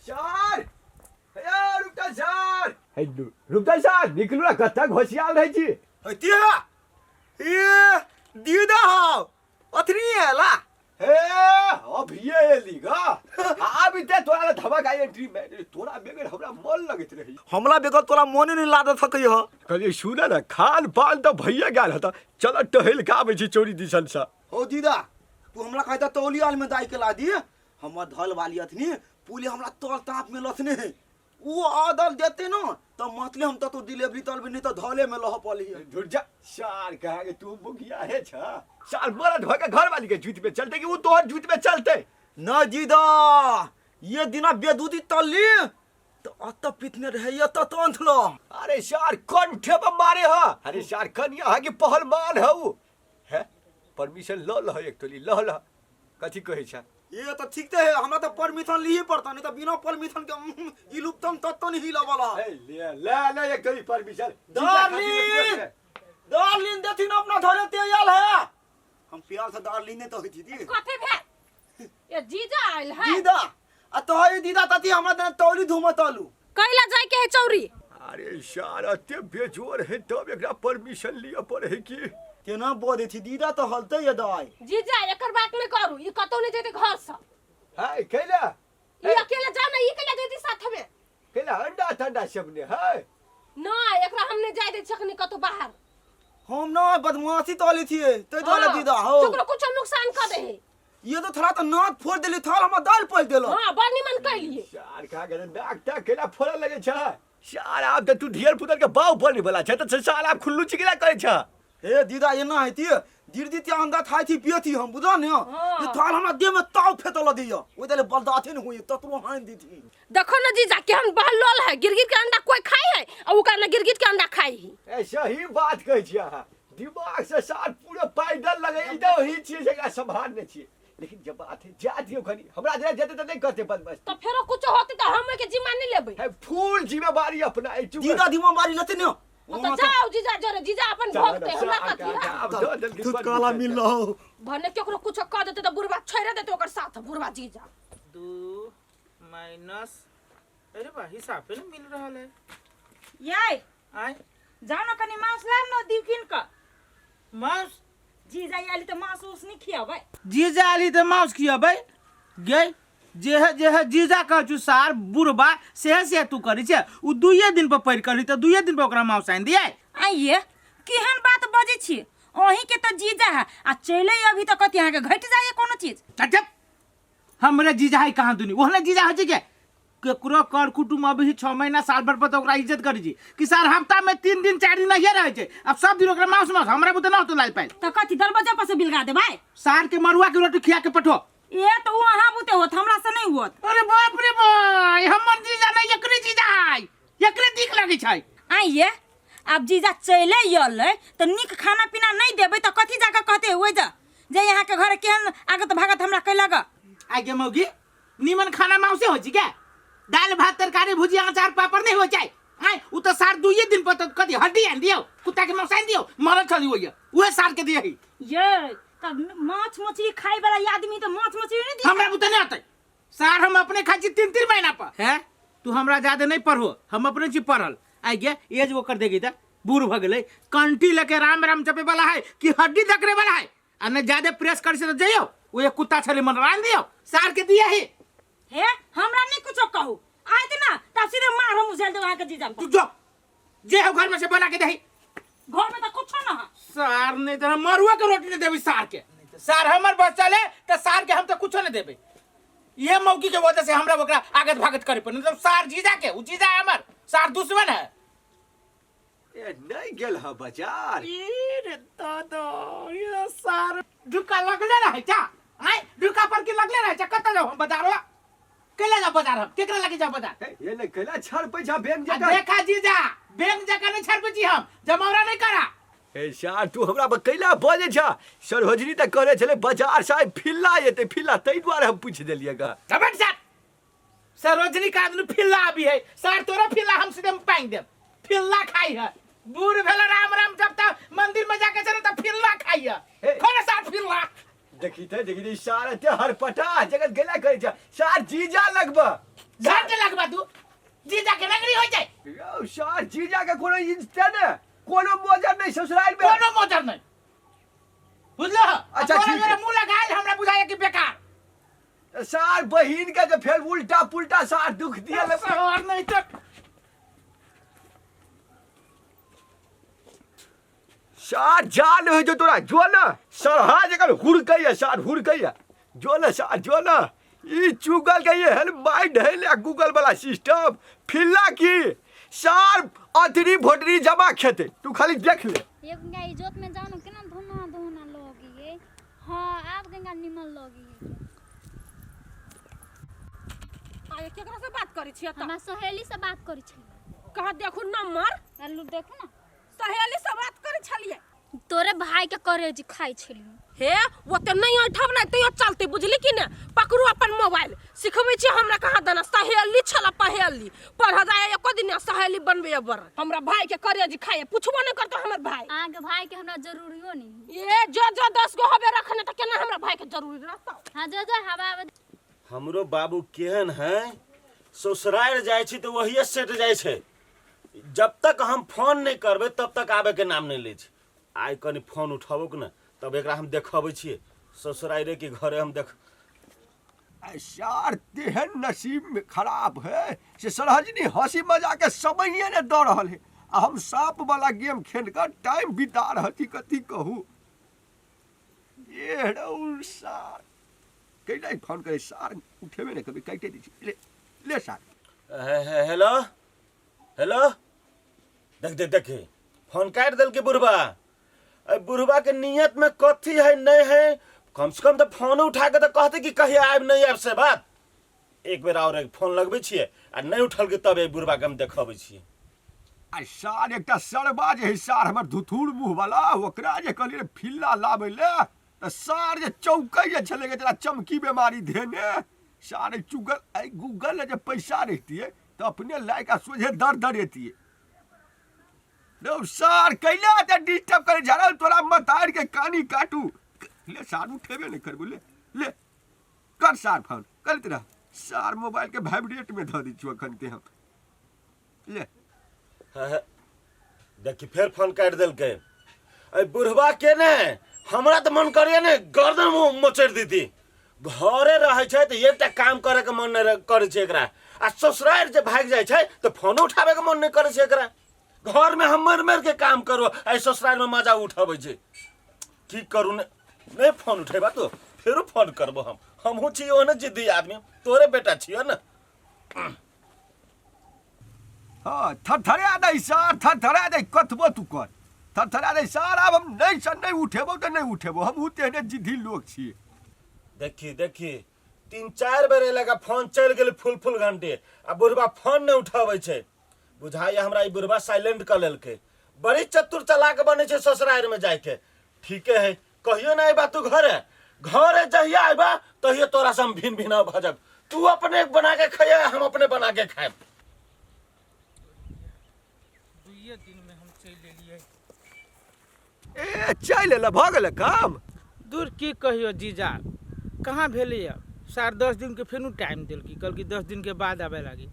Sir हे रुकता sir हे रुकता सर निकलू ना कतऽ घोसियाल रहै छी हतिया ए दीदा हो अथनी आला हे अभिये एली गा आब ते तोरा ले धमक I entry में तोरा बेगर हमरा मन लगैत रही हमला बेगर तोरा मोने नहीं लागत सकै ह कहलियै सुन ने खान पान तऽ भैया गेल हत चल टहल के आबै छी चोरी दिसन से हो दीदा तू हमरा कहता तौली आल में दाई के ला दी हमर धल वाली अथनी पुले हमरा तल ताप में लथने है वो आदल देते न तो मतले हम तो डिलीवरी तल भी नहीं तो धले में लह पली है झुर जा सार कहा के तू मुखिया है छा सार मरद भऽ के घर वाली के जूत में चलते कि वो तोहर जूत में चलते न दीदा ये दिना बेदूदी तल्ली तो अत पितने रहे ये तो तंथ लो अरे सार कंठे पर मारे हा अरे सार कनिया हा कि पहलवान है उ है परमिशन ल ल एक टोली ल ल कथी कहै छ ये तो ठीक ते है हमरा तो परमिशन ली ही पड़ता नहीं तो बिना परमिशन के ई लुप्तम तत्तो नहीं हिला वाला ए ले ले ले एक टोली परमिशन डार्लिंग डार्लिंग देथिन अपना धरे तेल है हम प्यार से डार्लिंग नहीं तो होई थी दी कथी भेल ये जीजा आयल है दीदा आ तो है दीदा तती हमरा तने तौली धूम तलू कैला जाय के है चौरी अरे सार एते बेजोर है तब एकरा परमिशन लिअ पड़े है कि केना बोले थी दीदा तो हलते ये दाई जीजा एकर बात नहीं करू ई कतौ नहीं जेते घर से है कैला ई अकेले जाओ ना ई कैला जेती साथ में कैला अंडा ठंडा सब ने है ना एकरा हम नहीं जाय दे छखनी कतौ बाहर हम ना बदमाशी तौली थी ते तौले दीदा हो केकरो कुछ नुकसान कर दे है ये तो थोड़ा तो नाक फोड़ देली थाल हमरा दाल पड़ देलो हां बड़ निमन कैलिए सार खा गेल नाक ताक केना फोड़ऽ लगै छ सार आब तऽ तू ढेर पुतर के बाव बने वाला छ तऽ सार आब खुल्लू चिकला करै छ हे दीदा ये ना हेती दीदी ते अंडा खाई थी पिए थी हम बुझा ने हाँ। ये थाल हमरा देह में ताव फेतल दिया ओइ दले बलदाथे न हुई ततरो हानि दी थी देखो ना जीजा केहन बहलोल है गिरगिट के अंडा कोई खाई है और उ ना गिरगिट के अंडा खाई है ए सही बात कहै छी अहाँ दिमाग से सार पूरा पैदल लगै ई तऽ ओही छियै जेकरा सम्हारने छियै लेकिन जब बात है जा दियौ कनी हमरा जेना जेतै तऽ नहि करतै बदमाश तो फेरो कुछ होते तो हम के जिम्मा नहीं लेबै है फूल जिम्मेवारी अपना ई चुप दीदा जिम्मेवारी लेते ने तो जाओ जीजा जरे जीजा अपन भोगते हमरा कथी है तू काला मिल रहो भने केकरो कुछ कह देते तो बुढ़वा छोड़े देते ओकर साथ बुढ़वा जीजा दू माइनस अरे बा हिसाब पे ना मिल रहल है याय आय जाओ न कनी मांस लाब न दिउ किन क मांस जीजा आइली त मांस उस नहीं खियाबै जीजा आली तऽ मांस खियबै गे जे है जे है जीजा कहै छु सार बुढ़बा सेहे से तू करै छै उ दुइये दिन पर पढ़ि करी तऽ दुइये दिन पर ओकरा मांस आनि दियै आइए केहन बात बजै छी अहीं के त जीजा है आ चले अभी त कथी अहाँके घटि जाइए कोनो चीज चुप हमरे जीजा है कहाँ दुनी ओहने जीजा होइ छै के केकरो कर कुटुम अभी छः महीना साल भर पर तो ओकरा इज्जत करी छी कि सर हफ्ता में तीन दिन चार दिन नहिए रहै छै अब सब दिन ओकरा मांस मांस हमरा बुते ना होतो लाइ पाइ त कथी दरवाजा पर से बिलगा देबै सार के मरुआ के रोटी खिया के पठो ए त उ अहाँ बुते होत हमरा से नहीं होत अरे बाप रे भाई हमर जीजा नहीं एकरे जीजा है एकरे दिख लगे छै आइए आब जीजा चले अलै तऽ नीक खाना पीना नहीं देबै तऽ कथी जाके कहते ओहि जा जे यहाँ के घर केहन आगत भागत हमरा कैलक आगे मौगी नीमन खाना माउसे होइ छै क्या दाल भात तरकारी भुजिया अचार पापड़ नहीं होइ छै आय उ तो सार दुइये दिन पर तो कथी हड्डी आनि दियौ कुत्ता के मांस आनि दियौ मरल छली ओइए उहे सार के दियही ये तब माछ मछली खाए वाला आदमी तऽ माछ मछली नहीं दिया हमरा बुते नहीं अतै सार हम अपने खाइ छी तीन तीन महीना पर हैं तू हमरा ज्यादा नहीं पढ़ो हम अपने छी पढ़ल आइ गे एज ओकर देखी तऽ बूढ़ भऽ गेलै कंटी लेके राम राम जपे वाला है कि हड्डी दकरे वाला है आ नहीं ज्यादा प्रेस कर से तो जइयो वो एक कुत्ता छले मन रान दियो सार के दिया ही हे हमरा नहीं कुछो कहू आयत ना तब सीधे मार हम उझेल देब अहाँके जीजा तू जो जे हो घर में से बना के दही घर में तो कुछो ना है सार नहीं तो हम मरुआ के रोटी नहीं देबी सार के सार हमर बस चले तो सार के हम तो कुछो नहीं देबे ये मौकी के वजह से हमरा ओकरा आगत भागत करे पर नहीं तो सार जीजा के उ जीजा है हमर सार दुश्मन है ए नहीं गेल ह बाजार ई रे दादा ये सार ढुका लगले रहै छा आय ढुका पर के लगले रहै छा कतऽ जाउ हम बाजारवा केला जाउ बाजार हम केकरा लगे जाउ बाजार ए, ये नहीं कैला छड़ पैसा बैंक आ जगह देखा जीजा बैंक जगह नहीं छड़बै छी हम जमौरा नहीं करा ए सार तू हमरा पर कैला बजै छ सरोजनी तऽ कहने छलै बाजार से आइ फिल्ला एतै फिल्ला ताहि दुआरे हम पूछि देलियै गा झपट सर सरोजनी का आदमी फिल्ला अभी है सर तोरा फिल्ला हम सीधे पांग देब फिल्ला खाई है बूढ़ भेल राम राम जब तक मंदिर में जाके चले तब फिल्ला खाई है हे। खोले सार फिल्ला देखी ते देखी ते सार एते हरपटा जगत गेला करै छ सार जीजा लगब घंटे लगबा तू जीजा के रंगड़ी हो जाए। यौ सार जीजा के कोनो इज्जत ने कोनो मोजर नहीं ससुराल में। कोनो मोजर नहीं बुझलो। अच्छा, तोरा ठीक है। जोरे मुंह लगायल हमरा बुझाया कि बेकार। सार बहिन के जे फेर उल्टा पुल्टा सार दुख दिया ले। और नहीं तो सार जान हो जो तोरा जो ना सरहा जकर हुड़कैया सार हुड़कैया जो ना सार जो ना ई चुगल के ये हेल माइंड है ले गूगल वाला सिस्टम फिल्ला की सार अतरी भोटरी जमा खेते तू खाली देख ले। ये गंगा इजोत में जानो केना धुना धुना लगी है। हाँ आब गंगा निमन लगी है। आये केकरा से बात करै छियै त? हमरा सहेली से बात करै छलियै। कहाँ देखू नंबर? आलू देखू ना। सहेली से बात करै छलियै। तोरे भाई के करेजी खाइ छलियै। हे ओते नहीं ऐठब ने तैयो चलते बुझली कि ने। पकड़ू अपन मोबाइल सिखबै छी हमरा कहाँ देना सहेली छला पहेली पढ़ जाय एको दिन सहेली बनबे बर हमरा भाई के करेजी खाए पूछबो नहीं करतो हमर भाई। अहाँके भाई के हमरा जरूरियो नहीं। ए जो जो 10 गो हबे रखने त केना हमरा भाई के जरूरी रहतौ। हाँ जो जो हवा आबै। हमरो बाबू केहन है ससुराल जाइ छी तऽ वही सेट जाइ छै। जब तक हम फोन नहीं करबै तब तक आबे के नाम नहीं लै छै। आइ कनि फोन उठाबो के ने तब एकरा हम देखबै छियै ससुराले के घरे हम देख। सार तेहन नसीब में खराब है से सरहजनी हंसी मजाक के समये ने दऽ रहल है आ हम सांप वाला गेम खेल कर टाइम बिता रहल छी। कथी कहू ये रौ सार कैला फोन करे सार उठेबे ने कभी काटे दै छी। ले ले सार। हेलो हेलो देख देख देख फोन काटि देलकै बुढ़बा। अरे बुढ़बा के नियत में कथी है नहीं है कम से कम तो फोन उठा के तो कहते कि कहिया आयब नहीं आयब से बात। एक बेर और एक फोन लगबै छियै आ नहीं उठलकै तब एहि बुढ़बा के हम देखबै छियै। आ सार एकटा सरबा जे है सार हमर धुथुर मुँह वाला ओकरा जे कहलियै रे फिल्ला लाबै ले तऽ सार जे चौकै छलै जरा चमकी बेमारी धेने सार चुगल एहि गूगल जे पैसा रहितियै तऽ अपने लायक आ सोझे दर दरेतियै। रौ सार कैला एते डिस्टर्ब करे झरल तोरा मतार के कानी काटू। ले सार उठेबे नहीं करबो ले ले कर सार फोन करैत रह। सार मोबाइल के वाइब्रेट में धऽ दै छियौ अखन ते हम। ले देखी फेर फोन काटि देलकै। अरे बुढ़बा के ने हमरा तऽ मन करैया ने गर्दन मोचड़ि देती। घरे रहै छै तऽ एकटा काम करे के मन नहि करै छै एकरा आ ससुराल जे भागि जाइ छै तऽ फोनो उठाबै के मन नहि करै छै एकरा। घर में हम मरि मरि के काम करू आ ससुराल में मजा उठाबै छै। की करू ने नहीं फोन उठेबा तो फेरो फोन करबो हम। हमहूँ छी ओहने जिद्दी आदमी तोरे बेटा छियो ने। हाँ थरथरा दै सार थरथरा दै कतबो तू कर थरथरा दै सार। आब हम नहीं से नहीं उठेबो तऽ नहीं उठेबो हमहूँ तेहने जिद्दी लोग छियै। देखी देखी 3-4 बेर एलका फोन चलि गेल फुल फुल घंटे आ बुढ़बा फोन नहीं उठाबै छै। बुझाइए हमरा ई बुढ़बा साइलेंट कऽ लेलकै। बड़ी चतुर चलाक बनै छै ससुराल में जाइके। ठीके है कहियो ना अयबा तू घरे घरे जहिया अयबा तहियो तोरा से हम भिन भिनाव भऽ जायब। तू अपने बना के खइहे हम अपने बना के खायब। दुइये दिन में हम चलि एलियै। ए चलि एलै भऽ गेलै काम। दूर की कहियो जीजा कहाँ भेलैया। 10.5 दिन के फेनु टाइम देलकी कहलकी 10 दिन के बाद आबे लागी।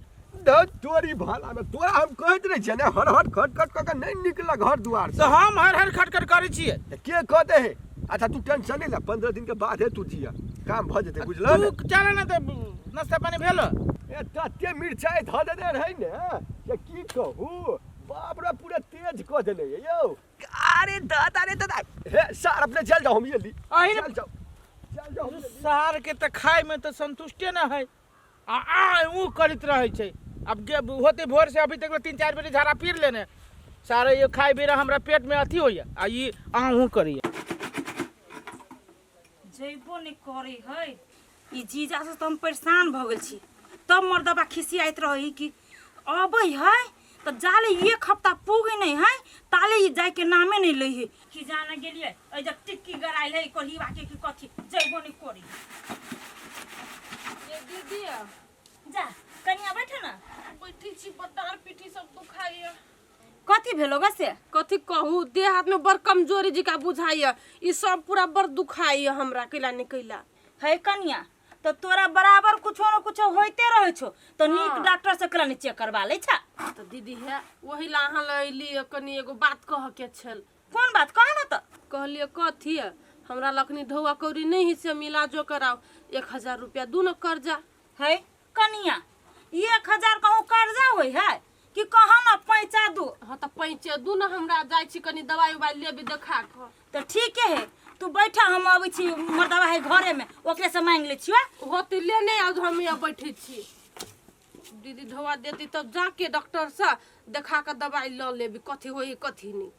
तोरी भाला में तोरा हम कहैत रहै छियै ने हर हर खट खट कऽ के नहीं निकल घर दुआर से। तऽ हम हर हर खट खट करै छियै। तऽ के कहते है? अच्छा तू टेंशन नहीं ले 15 दिन के बाद है तू जिया काम भऽ जेतै बुझल ने। तू चल ने तऽ नाश्ता पानी भेल। ए तते मिरचाइ धऽ देने रहै ने जे की कहू बाप रे पूरा तेज कऽ देने यौ। अरे दादा रे दादा हे सार अपने चल जाओ हम ये ली। चल जाओ चल जाओ हम ये ली। सार के तऽ खाय में तऽ संतुष्टे न है आ आ ऊ करैत रहै छै। अब गे होते भोर से अभी तक 3-4 बेर झाड़ा पीर लेने सारे ये खाए बेरा हमरा पेट में अथी होइया आ ई आहू करैया। जइबो नहीं करे है ई जीजा से तो हम परेशान भऽ गेल छी। तब मर्दबा खिसियाइत रही कि अबै है तऽ जाले एक हफ्ता पुगे नहीं है ताले ई जाय के नामे नहीं लै है। कि जाने गेलियै एहि जग टिक्की गरायल है कोल्हीबा के कि कथी जइबो नहीं करे। ये दीदी जा कनिया बैठ ना। बैठी छी बटार पीठी सब दुखाइया। कथी भेलो ग से? कथी कहू देह हाथ में बड़ कमजोरी जिका बुझाइया ई सब पूरा बड़ दुखाइया हमरा कैला नहीं कैला। है कनिया तऽ तोरा बराबर कुछो न कुछो होइते रहै छौ, तऽ नीक डॉक्टर से कला चेक करबा लै छा। तऽ दीदी हे, ओही ला अहाँ लग अयली, कनि एगो बात कहऽ के छल। कोन बात? कह न तऽ। कहलियै कथी है, हमरा लखनी ढौआ कौड़ी नहीं है, से हम इलाजो कराओ, 1000 रुपया दू न कर्जा। है कनिया, 1000 कहूँ कर्जा होइ है कि कह न पैंचा दू। हाँ तऽ पैंचे दू न, हमरा जाइ छी कनि दवाई उवाई लेबी देखा कऽ। तऽ ठीके है, तू बैठा, हम अबै छी, मर्दवा है घरे में, ओकरे से मांगि लै छियो। होती लेने आउ, हम यहाँ बैठे छी। दीदी ढौआ देती तब जाके डॉक्टर से देखा कऽ दवाई लऽ लेबी, कथी होई कथी नहीं।